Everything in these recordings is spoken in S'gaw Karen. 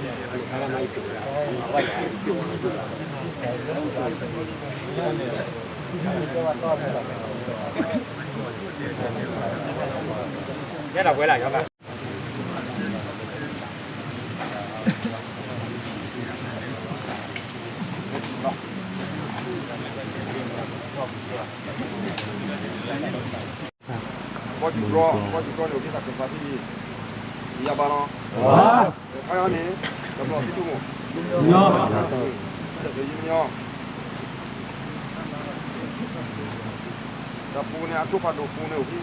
ဘီယူၤကြီ, ဘီယူၤကြီန့ၣ် အိၣ်ဖဲတၢ်ကၢၢ်သးဖဲအံၤ, ယၤဘၣ်နီၤ, ခါအံၤန့ၣ် တဘျီသံတမူ, စဲးတယံၤမညီ, တၢ်ပူၤန့ၣ် အကျိဖးဒိၣ်ပူၤန့ၣ်အိၣ်ဖဲ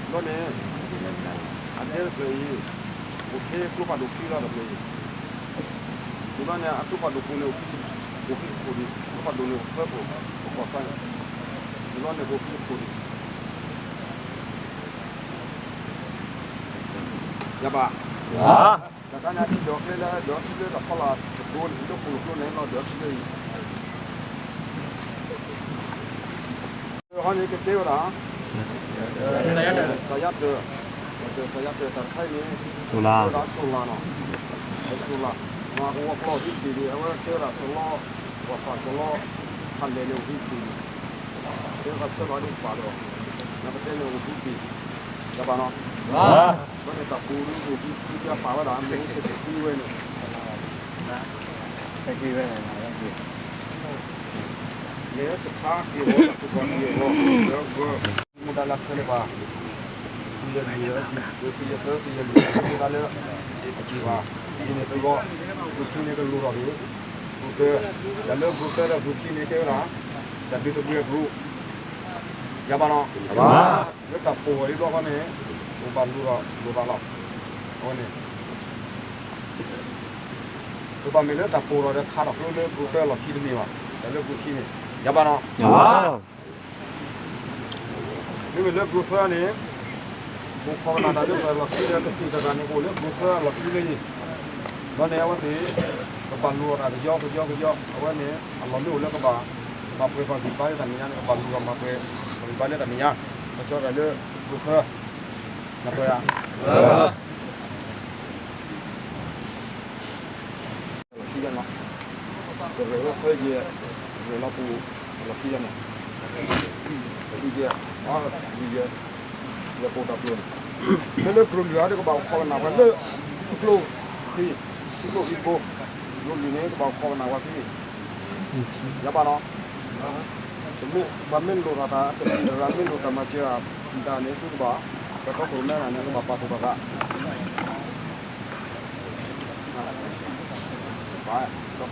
အံၤ, ဘျီန့ၣ် အဒဲတဖျၢၣ်အံၤ အိၣ်ထဲကျိဖးဒိၣ်ခံလီၤတဖျၢၣ်အံၤ, ဒ်သိးန့ၣ် အကျိဖးဒိၣ်ပူၤန့ၣ် အိၣ်ဖဲခိၣ်ဒံး, ကျိဖးဒိၣ်န့ၣ်အိၣ်သၢခိၣ်, ပကီၢ်သၢ, ဒ်သိးန့ၣ်အိၣ်ဖဲခိၣ်ဒံး, ယၤဘၣ်, တၢ်ခါန့ၣ်အထံၣ်ဒီးကျဲလၢဒီးထံလၢတၢ်ဖီလာ်တဘိန့ၣ် လၢပူၤလီၤကျိန့ၣ်လီၤဒီးထံလၢအံၤ ဟီန့ၣ်ကတဲဝဲဒၣ်, စးယါတၢၢ်, စးယါတၢၢ်တၢ်တခါအံၤန့ၣ်, တဲဝဲဒၣ် solar နီၤ, solar, မ့ၢ်ကဝီၤကျီၢ်ဟံးတ့ၢ်န့ၣ် အဝဲတဲဝဲဒၣ်စီၤလီ, ပှၤသးစီၤလီ, ဖးလဲၢ်န့ၣ်အိၣ်ဟံးတ့ၢ်န့ၣ်, တဲဝဲဒၣ်ဆၢလီၤဒ်ပာ်ဒီး, နကတဲန့ၣ်အိၣ်ဟံးတ့ၢ်, ယၤဘၣ်နီၤ, ဘၣ်န့ၣ်တၢ်ပူၤဒ်အိၣ်ဟံးတ့ၢ်ပာ်ဝဲဒၣ် မ့ၢ်စ့ၢ်ကီးဝဲန့ၣ် မ့ၢ်စခါက့ၤဝဲ တၢ်ပူၤကီၢ်န့ၣ်ဂီၢ် လၢဂၢၢ် မူဒါလၢခဲလၢာ်ဘၣ်, သုယလွံၢ်, သုယသၢ သုယလွံၢ် သုတၢ်လၢအက့ၤဘၣ်, ဒ်န့ၣ်သုဂီၢ်, ဂုၤခံန့ၣ်ကလိၣ်ထီၣ်က့ၤ, ဂုၤသၢ, တၢ်လၢဂုၤသၢဒီးဂုၤခံန့ၣ် တဲဝဲဒၣ်, တၢ်ဒုးသဘှံးအကရူၢ်, ယၤဘၣ်နီၤ, လၢတၢ်ပိာ်ဝဲဒ်ဘျီဃီန့ၣ်, ပဘၣ်လိၣ်ဒီးလိၣ်ဘၣ်လီၤ, အဝဲန့ၣ် ပဘၣ်မ့ၢ်လၢတၢ်ပိာ်ထီၣ်ဒီးခးထီၣ်ကျိလၢဂုၤသၢအလီၢ်ခံတမ့ၢ်ဘၣ်, တၢ်လၢဂုၤခံန့ၣ်, ယၤဘၣ်နီၤ, မ့မ့ၢ်လၢဂုၤသၢန့ၣ်, ပခိးကနၣ်တၢ်လၢပှၤလီၢ်ခံဒီး ကသ့ၣ်တၢ်န့ၣ် ကအိၣ်လၢဂုၤသၢအလီၢ်ခံလၢအံၤ, ဒီးန့ၣ်အဝဲသ့ၣ်, ကဘၣ်လိၣ်အီၤတၢ်ကယီကယီကယီ, အဝဲန့ၣ် အလီၢ်မ့ၢ်အိၣ်လၢကဘၣ်, မၤပှဲၤပှၤဂံၢ်ဘါလၢတၢ်မဲာ်ညါန့ၣ် ကဘၣ်လိၣ်အီၤမၤပှဲၤ, ပှၤဂံၢ်ဘါလၢတၢ်မဲာ်ညါ, ပကၠီတၢ်လၢဂုၤသၢ, နၢ်ပၢၢ်ဧါ လီၢ်ခံယဲၢ်နီၤ, ကရၢၢ်ဝဲသၢယဲၢ်, ကရၢၢ်လီၤပူၤ, လီၢ်ခံယဲၢ်န့ၣ်, ဒုယဲၢ်, ဒုယဲၢ်, လီၢ်ပူၤတၢ်ပျိန့ၣ်, ဖဲလၢကရၢၢ်လွံၢ်အံၤဒီးကဘၣ်အိၣ်ခိးကနၣ်ပှၤလၢ, ထူကျိဃံ, ထူကျိဃံတဘိ, ကရၢၢ်လွံၢ်န့ၣ် ကဘၣ်အိၣ်ခိးကနၣ်ပှၤဖဲ, ယၤဘၣ်နီၤ, ပှၤမ့ၢ်လိၣ်ထီၣ်တၢ်, ပှၤမ့ၢ်လိၣ်တၢ်မၤစၢၤတၢ်, တၢ်န့ၣ်သုကဘၣ်, ပတီခိၣ်မဲနၤန့ၣ် ကဘၣ်ပာ်သူၣ်ပာ်သး ပာ်, ဒီးပာ်, ယီၢ်ပၠး ပက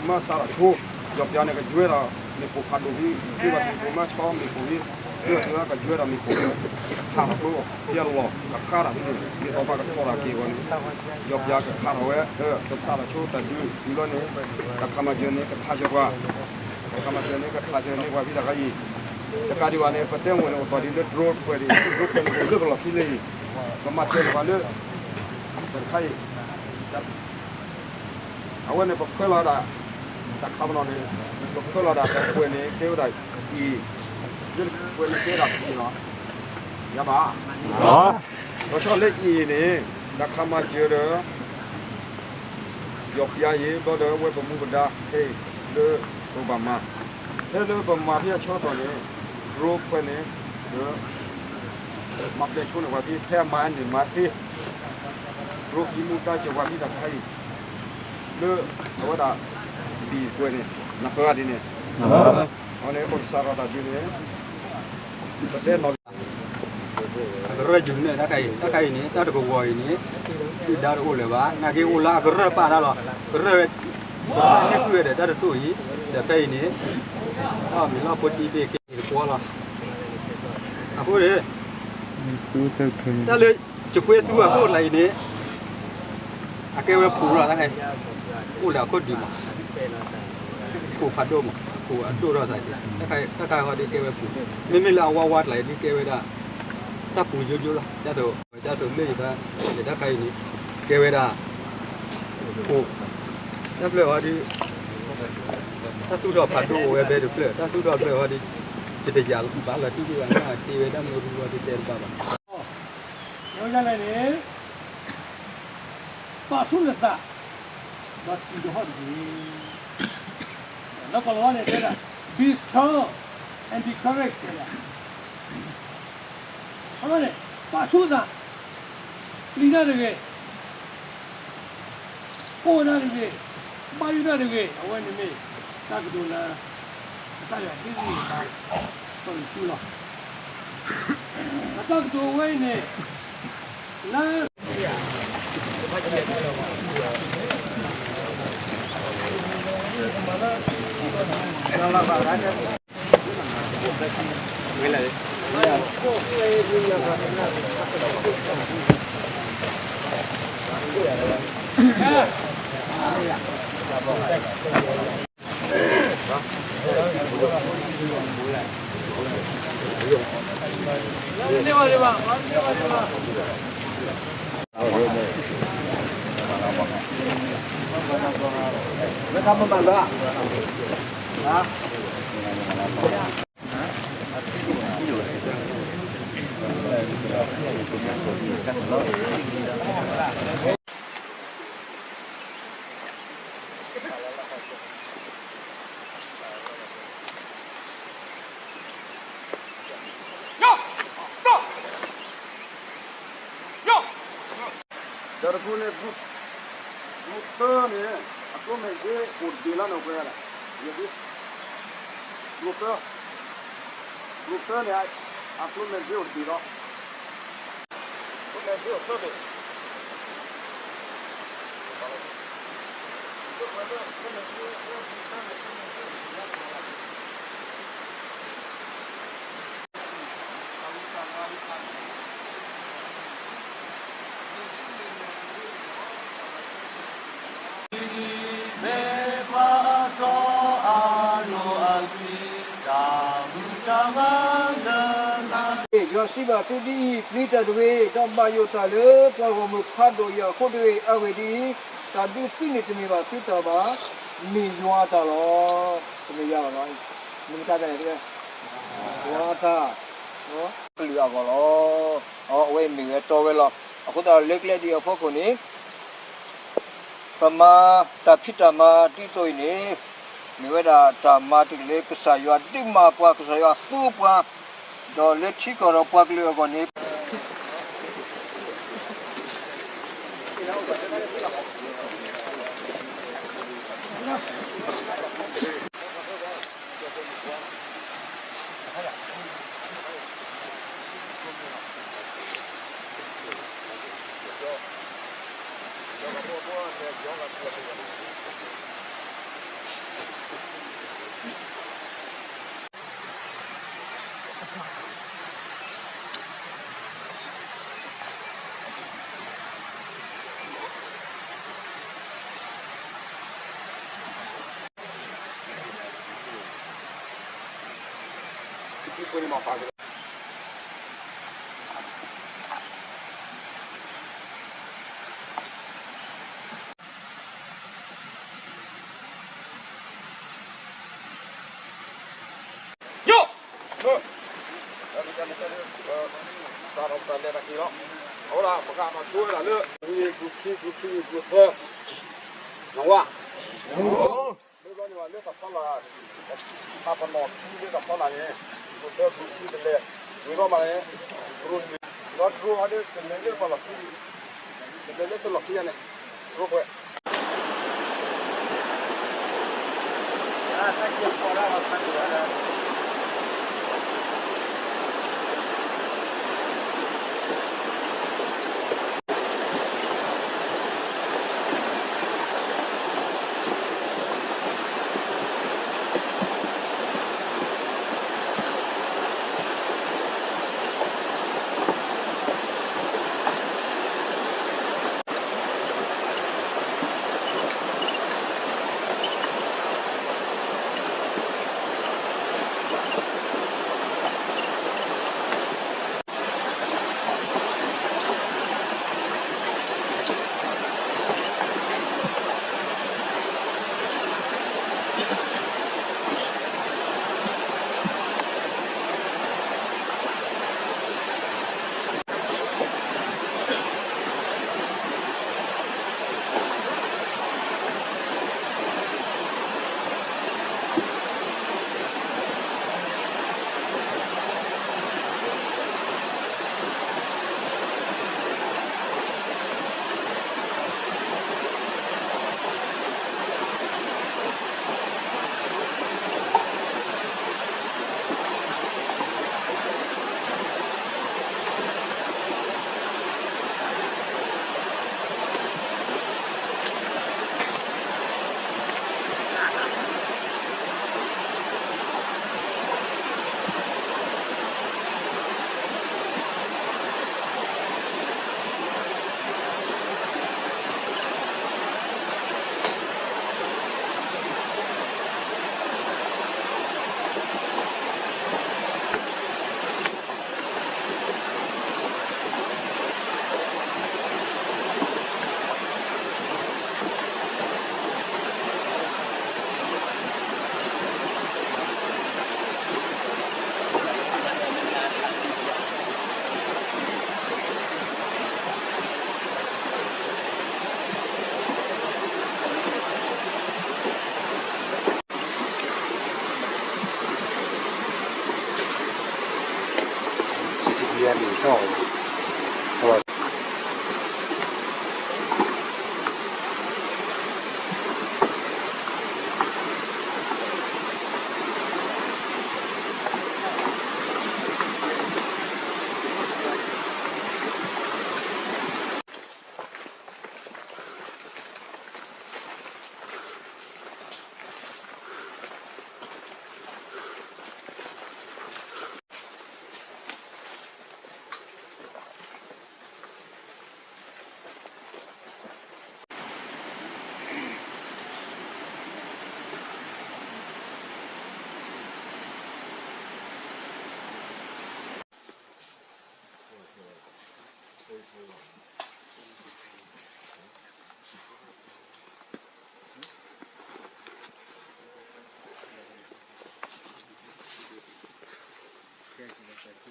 မၤစးထီၣ်ဆိ, ယီၢ်ပၠးန့ၣ် ကယွဲဒီး မ့ၣ်ပိၢ်ဖးဒိၣ်ဟံး ဟံးဘၣ်ထံ ပကမၤဆီမ့ၣ်ပိၢ်ဟံး, ဒီးကယွဲဒီးမ့ၣ်ပိၢ် ကခးထီၣ်ဆိ, ယလီၢ် ကခါတၢ်ဟံးန့ၣ် ဒ်သိးပှၤကထီၣ်တၢ်က့ၤအဂီၢ်န့ၣ်, ယီၢ်ပၠးကခးထီၣ်ဝဲ, ကစးထီၣ်ဆိတၢ်ဒုး ဒ်လီၤန့ၣ်, တၢ်ခးမၤစၢၤန့ၣ် ကခးစၢၤပှၤ, တၢ်ခးမၤစၢၤန့ၣ် ကခးစၢၤန့ၢ်ပှၤဖဲတၢ်ခါအံၤ, တကးဒံးဘၣ်န့ၣ် ပတဲမိၣ်န့ၣ် အိၣ်တီၢ်ဒ်လၢ drone တဖျၢၣ်ဒံး, drone တဖျၢၣ်န့ၣ် အိၣ်လၢပလီၢ်ခံလၢအံၤ, ပမၤစၢၤန့ၢ်ပှၤလၢ တၢ်တခါအံၤ အဝဲန့ၣ်ပခွဲးလီၤဒၣ်, တၢ်ခးပနီၣ်န့ၣ်, ပခွဲးလီၤဒၣ်တၢ်ကွဲးန့ၣ် ကဲဝဲဒၣ်အံၤ, လၢကွဲးန့ၣ်ကဲဒၣ်အံၤလီၤ, ယၤဘၣ်, လီၤဆီလၢအံၤန့ၣ်, တၢ်ခးမၤစၢၤဒီး ယီၢ်ပၠးအံၤ ဘျီဒီးဝဲပမူပဒါဖဲအံၤလၢပကဘၣ်မၤ, ဖဲလၢပမၤဖဲအဆၢကတီၢ်န့ၣ်, drone ခွဲးန့ၣ်, ဒီး မၤပျဲဆိန့ၢ်ပှၤဖဲ ဖဲအမၤန့ၢ်မၤသ့, drone ဖံမူဒါစၢၤပှၤဖဲတၢ်တခါအံၤ, လၢအဝဲဒၣ် ဘံၣ်ကွဲးန့ၣ် နၢ်ပၢၢ်ဒ်န့ၣ်, အဝဲန့ၣ် ပကစးထီၣ်တၢ်ဒ်န့ၣ်, ပတဲနီၣ် အကရၢၢ်ယုၢ်န့ၣ် တၢ်ခါအံၤ, တၢ်ခါအံၤန့ၣ် တၢ်တကဝီၤအံၤန့ၣ်, ဒုၣ်ဒါတအိၣ်လၢၤဘၣ်, နာ်က့အိၣ်လၢအကရၢၢ်ပာ်တၢ်လီၤ, ကရၢၢ်ဝဲ, န့ၢ်ဃုာ်ဝဲဒီးတၢ်တတိၢ်အံၤ, ဒီးဖဲအံၤန့ၣ်, တၢ်မ့ၢ်လီၢ်ဖိတံၢ်တ့ၢ်က့ၤတကွီလီၤ, အဃိန့ၣ်, တၢ်လၢ ယကွဲးသူအခိၣ်လၢအံၤန့ၣ်, အကဲဝဲဖှိၣ်လီၤတၢ်ခါအံၤ, အိၣ်လၢအခိၣ်ဒံးမး, ဖှိၣ်ဖးဒိၣ်မး, ဖှိၣ်အဒိၣ်ထီၣ်သးက့ၤ, တၢ်ခါအံၤဃီဒ်ကဲဝဲဖှိၣ်, မ့မ့ၢ်လၢအဝါဝါကျါအံၤဒ်ကဲဝဲဒၣ်, တၢ်ပူၤယိယိလီၤ, ဒ်သိး, ဒ်သိးလၢယဘၣ်, ယတၢ်ခါအံၤန့ၣ်, ကဲဝဲဒၣ်, ဖှိၣ်, တၢ်ဖျၢၣ်ဃီဒ် တၢ်သူၣ်ထီၣ်ဖးဒိၣ်အိၣ်ဝဲဘဲတဖျၢၣ်, တၢ်သူၣ်ထီၣ်ဖျၢၣ်ဃီဒ်, ယတယာ်ဘၣ်လီၤတံၢ်ဒံးဘၣ် နာ်က့ဝဲဒၣ်မ့ၢ်ရူဝဲဒ်တဲတဘၣ်ဘၣ်. အဃိန့ၣ် ပာ်ဆူၣ်နသး ဒီးစံၣ်ဒီးဟီၣ်တက့ၢ်. လၢကိၤလၤဝါန့ၣ်တဲဒၣ် Be strong and be courage တဲဒၣ်. အဃိန့ၣ် ပာ်ဆူၣ်သး ပျံၤတၢ်တဂ့ၤ, ကိၢ်တၢ်တဂ့ၤ, ဘၣ်ယိၣ်တၢ်တဂ့ၤ, အဝဲန့ၣ်မ့ၢ်တၢ်ကတိၤလၢ ကစၢ်ယွၤဒ်န့ၣ်ဘၣ် စီၤယိၤၡူလီၤ. ဒီးတၢ်ကတိၤဝဲအံၤန့ၣ် လၢဒီးတဖုန့ၣ် group သၢန့ၣ် အကျိၣ်မဲာ်က့အိၣ်တဘ့ၣ်လီၤန့ၣ် ပှဲၤလီၤ. group သၢ group သၢန့ၣ် အကျိၣ်မဲာ်က့အိၣ်တဘ့ၣ်လီၤ. ကျိၣ်မဲာ်က့အိၣ်သၢဘ့ၣ် ယွၤစံးဘၣ်သုဒ်အံၤ, ပျံၤတၢ်တဂ့ၤ, ဒီးဘၣ်ယိၣ်တၢ်လၢပှၤဂီၢ်မုၢ်ဖးဒိၣ်အံၤအဃိတဂ့ၤ. အဂ့ၢ်ဒ်အံၤ, တၢ်ဒုးသုန့ၣ်တမ့ၢ်ဘၣ်သုတၢ်ဘၣ်, မ့ၢ်ယွၤအတၢ်လီၤ. တမ့ၢ်ယွၤဘၣ်လီၤ, မ့ၢ်မတၤတဂၤလဲၣ်, ယွၤအတၢ်, ကလုာ်အဂီၢ်လီၤ. အဝဲအံၤမ့ၢ်ဝဲတီဝဲလီၤ. အဃိသတးဒီးလၢကျဲဒ်အံၤအဖီခိၣ်န့ၣ် ပမၤတၢ်ဖံးတၢ်မၤဒ်သိးအံၤန့ၣ် မ့ၢ်ဝဲဒၣ်တၢ်မၤတၢ်လၢကစၢ်ယွၤဒုးမၤပှၤ, ကစၢ်ယွၤသူပှၤ, ဒီးလၢထံကီၢ်ဒီးပှၤကလုာ်အဂီၢ်န့ၣ် ယိၣ်, တၢ်လဲၤတၢ်က့ၤလီၤ. အဝဲဒၣ် ပကမၤဆိဝဲဒၣ်လၢ group ခံ group ခံ group သၢ, နဝဲ မ့ၢ်ဘျီန့ၣ်ဘၣ်လၢတၢ်ဖီလာ်, တၢ်ပနီၣ်ထံလၢတၢ်ဖီလာ်န့ၣ်, ပသၢပူၤခံတလဲၤ, ဝံၤဘျီမးန့ၣ်, ဒြိန့ၣ်, ဒီးဒြိအီၤဒီး တလဲၤလၢပှၤလီၢ်ခံ, တလဲၤလၢပလီၢ်ခံယါန့ၣ်, ဒြိပှဲၤ ယၤန့ၣ်ကစီ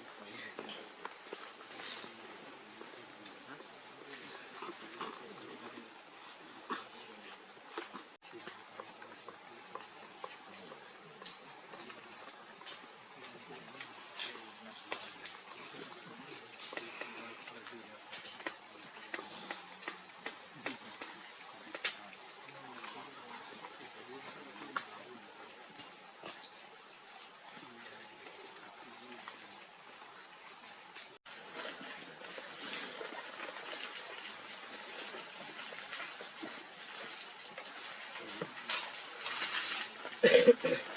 ၣ်